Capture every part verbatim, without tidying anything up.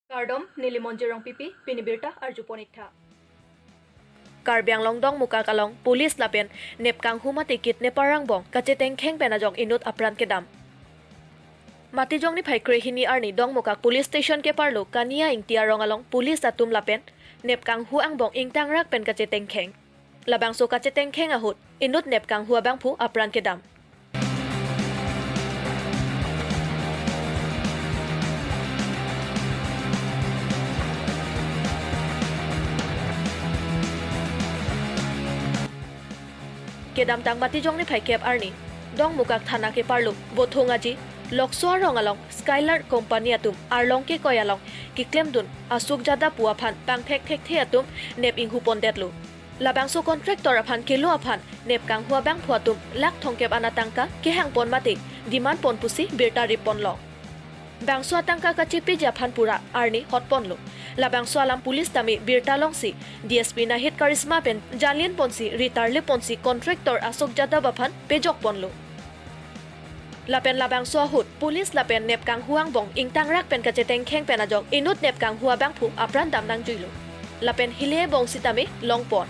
Kardom, neli Monjir Rongpipi, pini birta arjupon iktha. Karbi Anglong Dongmukak along police lapen nepkanghu mate kidnapper angbong kachetengkheng pen ajok inut apran kedam. Matijong niphai krehini arni Dongmukak Police Station keparlo Kania Ingti arong along police atum lapen nepkanghu angbong ingtangrak pen kachetengkheng. Labangso kachetengkheng ahut inut nepkanghu abangphu apran kedam. Kedamtang Matijong niphai kep arni Dongmukak thana keparlo Bothung Aji, Lokso arong along Skylark Company atum arlong kekoi along keklemdun Asuk Jadap pu aphan pangthek thekthe atum nep inghupondetlo. Labangso contractor aphan kelo aphan nepkanghu abangphu atum lakh thomkep ana tangka kehangpon mate demand pon pusi birta ripponlo. Bangso atangka kachepeji aphan pura arni hotponlo. Labangso alam police tame birta longsi D S P Nahid Karishma pen janlin ponsi ritarle ponsi contractor Asuk Jadap aphan pejok ponlo. Lapen labangso ahut police lapen nepkanghu angbong ingtangrak pen kachetengkheng pen ajok inut nepkanghu abangphu apran dam nangjuilo. Lapen hile bong sitame longpon.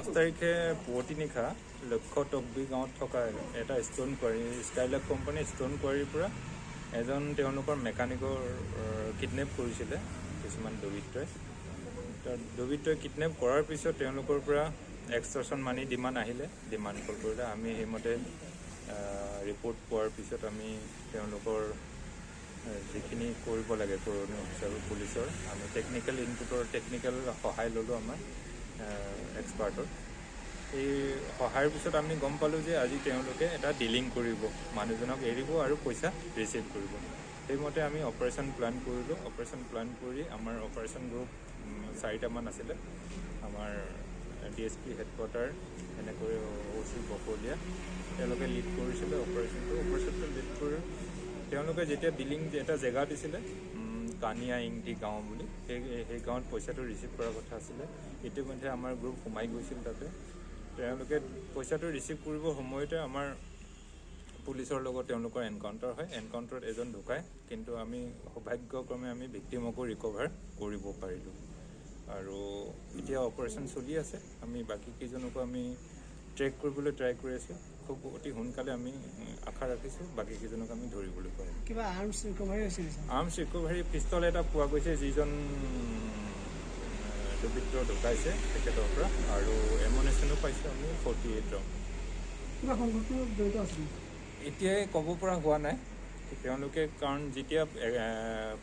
পাঁচ তাৰিখে পুৱতি নিশা লক্ষ্য তকবি গাঁৱত থকা এটা ষ্ট'ন কোৱাৰী, স্কাইলাৰ্ক কোম্পানীৰ ষ্ট'ন কোৱাৰীৰ পৰা এজন তেওঁলোকৰ মেকানিকৰ, আহ, কিডনেপ কৰিছিলে কিছুমান দুৰ্বৃত্তই। তো দুৰ্বৃত্তই কিডনেপ কৰাৰ পিছত তেওঁলোকৰ পৰা এক্সটৰ্চন মানি ডিমাণ্ড আহিলে, ডিমাণ্ড কল কৰিলে। আমি সেইমতে, আহ, ৰিপৰ্ট পোৱাৰ পিছত আমি তেওঁলোকৰ, আহ, যিখিনি কৰিব লাগে কৰণীয় হিচাপে পুলিচৰ, আমি টেকনিকেল ইনপুটৰ, টেকনিকেল সহায় ল'লোঁ আমাৰ, আহ, এক্সপাৰ্টৰ। এই সহায়ৰ পিছত আমি গম পালোঁ যে আজি তেওঁলোকে এটা ডিলিং কৰিব, মানুহজনক এৰিব আৰু পইচা ৰিচিভ কৰিব। সেইমতে আমি অপাৰেশ্যন প্লেন কৰিলোঁ। অপাৰেশ্যন প্লেন কৰি আমাৰ অপাৰেশ্যন গ্ৰুপ, উম, চাৰিটামান আছিলে। আমাৰ ডি এছ পি হেডকোৱাৰ্টাৰ, এনেকৈ অ' চি বকলীয়া, তেওঁলোকে লিড কৰিছিলে অপাৰেশ্যনটো। অপাৰেশ্যনটো লিড কৰি তেওঁলোকে যেতিয়া ডিলিং এটা জেগা দিছিলে, উম, কানিয়া ইংটি গাঁও বুলি, সেই, সেই গাঁৱত পইচাটো ৰিচিভ কৰাৰ কথা আছিলে। ইতিমধ্যে আমাৰ গ্ৰুপ সোমাই গৈছিল তাতে। তেওঁলোকে পইচাটো ৰিচিভ কৰিবৰ সময়তে আমাৰ পুলিচৰ লগত তেওঁলোকৰ এনকাউণ্টাৰ হয়। এনকাউণ্টাৰত এজন ঢুকায়, কিন্তু আমি সৌভাগ্যক্ৰমে আমি ভিক্টিমকো ৰিকভাৰ কৰিব পাৰিলোঁ। আৰু এতিয়া অপাৰেশ্যন চলি আছে। আমি বাকীকেইজনকো আমি ট্ৰেক কৰিবলৈ ট্ৰাই কৰি আছোঁ। খুব অতি সোনকালে আমি, উম, আশা ৰাখিছোঁ বাকীকেইজনক আমি ধৰিবলৈ পাৰিম। কিবা আৰ্মছ ৰিকভাৰী হৈছে নেকি, ছাৰ? আৰ্মছ ৰিকভাৰী পিষ্টল এটা পোৱা গৈছে, যিজন, উম, দুৰ্বৃত্ত ঢুকাইছে তেখেতৰ পৰা, আৰু এমুনেশ্যনো পাইছোঁ আমি ফৰ্টি এইট ৰাউণ্ড। কিবা সংঘটিত জড়িত আছে নেকি? এতিয়াই ক'ব পৰা হোৱা নাই। তেওঁলোকে, কাৰণ যেতিয়া, এ,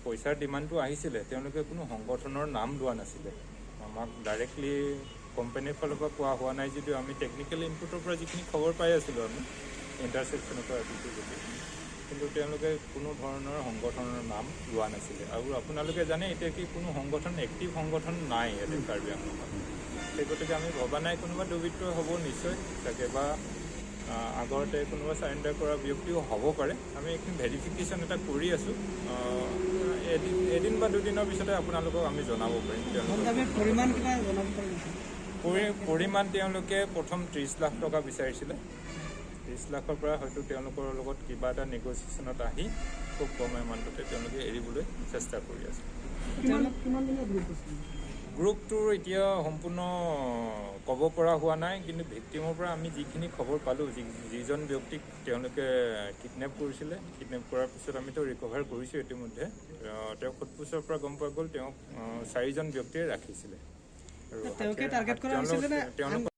পইচাৰ ডিমাণ্ডটো আহিছিলে, তেওঁলোকে কোনো সংগঠনৰ নাম লোৱা নাছিলে। আমাক ডাইৰেক্টলি কোম্পানীৰ ফালৰ পৰা কোৱা হোৱা নাই যদিও আমি টেকনিকেল ইনপুটৰ পৰা যিখিনি খবৰ পাই আছিলোঁ আমি ইণ্টাৰচেপশ্যনৰ পৰা ৰাখিছোঁ গোটেইখিনি, কিন্তু তেওঁলোকে কোনো ধৰণৰ সংগঠনৰ নাম লোৱা নাছিলে। আৰু আপোনালোকে জানে এতিয়া কি কোনো সংগঠন, এক্টিভ সংগঠন নাই ইয়াতে কাৰ্বি আংলঙত। সেই গতিকে আমি ভবা নাই কোনোবা দুৰ্বৃত্ত হ'ব নিশ্চয় চাগে, বা, আহ, আগতে কোনোবা চাৰেণ্ডাৰ কৰা ব্যক্তিও হ'ব পাৰে। আমি এইখিনি ভেৰিফিকেশ্যন এটা কৰি আছোঁ। আহ, এদিন, এদিন বা দুদিনৰ পিছতে আপোনালোকক আমি জনাব পাৰিম তেওঁলোকক। দামী পৰিমাণ কিবা জনাব পাৰিব নেকি? পৰি-, পৰিমাণ তেওঁলোকে প্ৰথম ত্ৰিছ লাখ টকা বিচাৰিছিলে। ত্ৰিছ লাখৰ পৰা হয়তো তেওঁলোকৰ লগত কিবা এটা নেগচিয়েশ্যনত আহি খুব কম এমাউণ্টতে তেওঁলোকে এৰিবলৈ চেষ্টা কৰি আছে। কিমান, কিমান দিনৰ গ্ৰুপ আছিল? গ্ৰুপটোৰ এতিয়া সম্পূৰ্ণ ক'ব পৰা হোৱা নাই, কিন্তু ভিক্টিমৰ পৰা আমি যিখিনি খবৰ পালোঁ, যি-, যিজন ব্যক্তিক তেওঁলোকে কিডনেপ কৰিছিলে, কিডনেপ কৰাৰ পিছত আমিতো ৰিকভাৰ কৰিছোঁ ইতিমধ্যে। আহ, তেওঁ সোধ পোছৰ পৰা গম পোৱা গ'ল, তেওঁক, আহ, চাৰিজন ব্যক্তিয়ে ৰাখিছিলে। আৰু তেওঁলোকে হাতীয়ে-, টাৰ্গেট কৰা তেওঁলোক-, হৈছিলে নে তেওঁলোক আন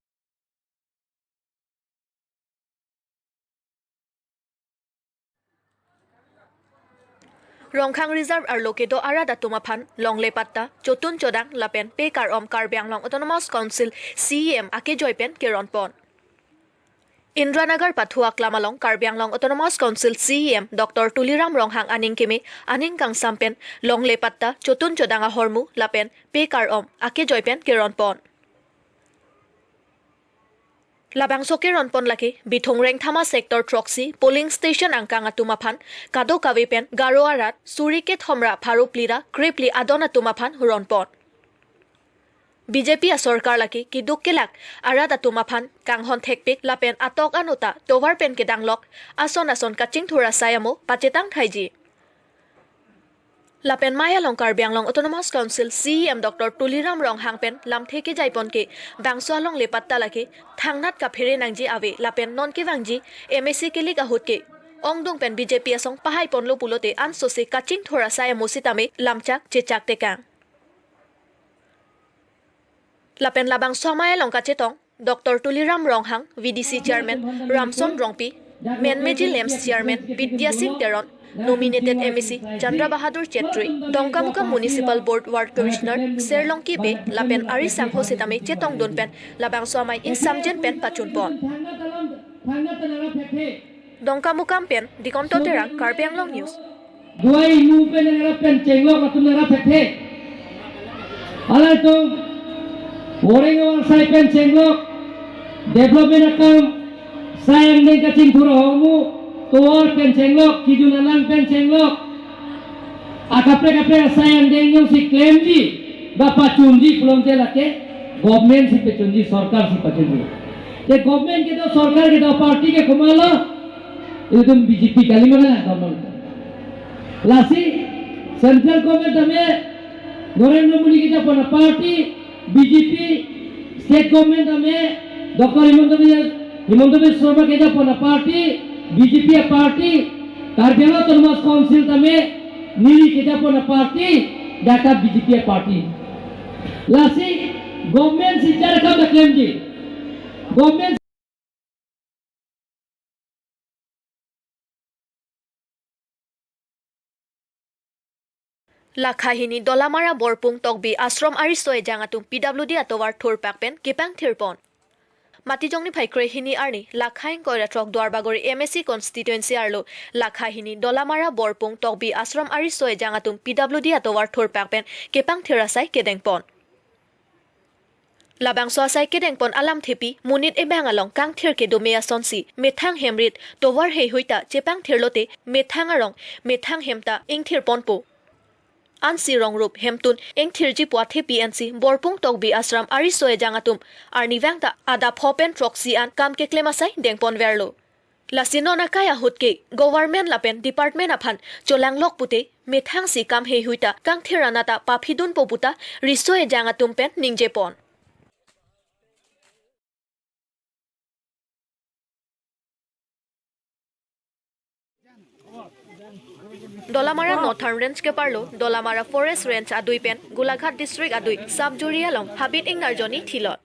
Rongkhang Reserve arlo kedo arat atum aphan longle patta, chotun chodang lapen pe kar-om Karbi Anglong Autonomous Council C E M akejoi pen keronpon. Indiranagar pathu aklam along Karbi Anglong Autonomous Council C E M Doctor Tuliram Ronghang aning keme aning kangsam pen longle patta, chotun chodang ahormu lapen pe kar-om akejoi pen keronpon. Labangso keronpon lake Bithung Rengthama Sector throksi polling station angkang atum aphan, kadokave pen Garo arat suri kethom ra pharo phli ra krepli adon atum aphan ronpon. B J P asorkar lake keduk kelak arat atum aphan kanghon thekpik lapen atok anota tovar pen kedanglok ason ason kachingthur asai amo pachetang thaiji. Lapen mei along Karbi Anglong Autonomous Council C E M Doctor Tuliram Ronghang pen lamthe kejaipon ke bangso alongle patta lake thangnat kaphere nangji ave lapen non kevangji M A C kelik ahut ke ongdung pen B J P asong pahaiponlo pulote ansose kachingthur asai amo sitame lamchak chechak tekang. Lapen labangso amei along kachetong Doctor Tuliram Ronghang, V D C Chairman Ramson Rongpi, Menmeji Lamps Chairman Bidya Sing Teron, nominated M A C Chandra Bahadur Chetri, Dongkamukam Municipal Board Ward Commissioner Serlongki Bey, lapen ari sangho sitame chetongdun pen labangso amei insamjen pen pachunpon. Dongkamukam pen Dikonto Terang, Karbi Anglong News. Duai nu pen nang rap pen chenglok atum nang rap thekthe. Alangtum wareng war sai pen chenglok, development akam sai angdeng kachingthur ahormu, tovar pen chenglok, kijun alang pen chenglok, akaprek kaprek sai angdeng jongsi klemji ba pachunji pulote lake government si pachunji, sorkar si pachunji. Te government kedo, sorkar kedo, party ke komatlo? Itum B J P kali mana, government? Lasi central government tame Narendra Modi kejapon aparty, B J P, state government tame Doctor Himanta Biswa, Himanta Biswa Sarma kejapon aparty, B J P aparty, Karbi Anglong Autonomous Council tame neli kejapon aparty, dak B J P aparty. Lasi government si jar kam klemji. Government Lakha hini Dolamara Borpung Tokbi Ashram ariso ejang atum P W D atovar thurpak pen kepangthirpon. Matijong niphai kre hini arni, Lakha ingkoi ra throk Duarbagori M A C constituency arlo, Lakha hini Dolamara Borpung Tokbi Ashram ariso ejang atum P W D atovar thurpak pen kepangthir asai kedengpon. Labangso asai kedengpon alamthepi, monit ebang along kangthir kedome asonsi, methang hemrit, tovar heihui ta chepangthirlote, methang arong, methang hem ta ingthirponpo. Ansi rongrup hemtun ingthirji pu athepi ansi, Borpung Tokbi Ashram ariso ejang atum, arnivang ta adap pho pen throksi an kam keklem asai dengponverlo. Lasi non akai ahut ke government lapen department aphan cholanglok pute methangsi kam heihui ta kangthir anat ta paphidunpo puta riso ejang atum pen ningjepon. Dolamara Northern Range keparlo, Dolamara Forest Range adui pen Golaghat District adui Sapjuri along habit ingnar jonni thilot.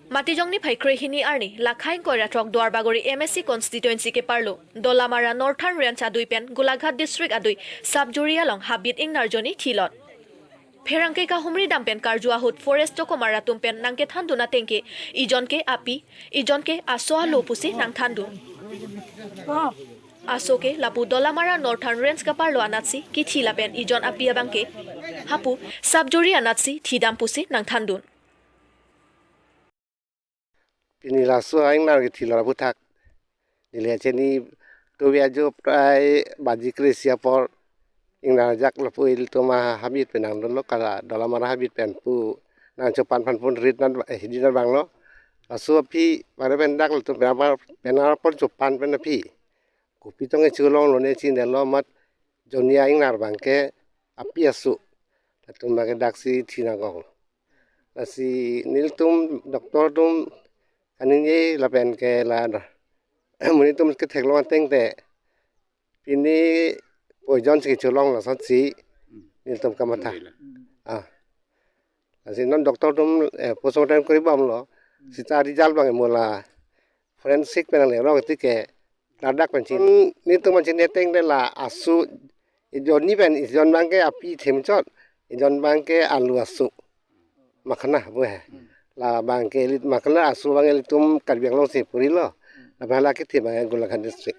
Matijong niphai kre hini arni, Lakha ingkoi ra throk Duarbagori M A C constituency keparlo, Dolamara Northern Range adui pen Golaghat District adui Sapjuri along habit ingnar jonni thilot. Pherangke kahumri dam pen karju ahut forest chokomar atum pen nangkethandun ateng ke, ijon ke api, ijon ke aso alo pusi nangthandun. Aso ke lapu Dolamara Northern Range keparlo anatsi kithi lapen ijon api abang ke hapu Sapjuri anatsi thidam pusi nangthandun. Pini laso ingnar kethilot aphuthak, neli acheni tovi ajo prai baji kre-isi apor ingnar ajak lapu ilitum ahabit pen nangdolo, kala Dolamara habit pen pu nangchopan phan pun rit nan, eh, hidi nan vanglo. Laso aphi mare pen dak latum pen apar, pen apar chopan pen aphi. Kopi tong kecho longlo ne chinilo, mat jonni a-ingnar abang ke api aso. Latum abang ke daksi thi nangkok. Lasi nelitum doctor atum kaningje lapen ke la monit atum ketheklong ateng te, pini poison si kecho long lasonsi nelitum kamatha. Ah. Lasi non doctor atum, eh, postmortem kori bomlo. Seta result abang mo la forensic pen nangle rok ti ke ladak pen chin. Nelitum pen chinine ateng te la aso, ijon ni pen ijon abang ke api themchot, ijon abang ke alu aso. Makhana pu he. Labang ke elit makhana aso abang ilitum Karbi Anglong si purilo. Labang la kethe abang Golaghat District.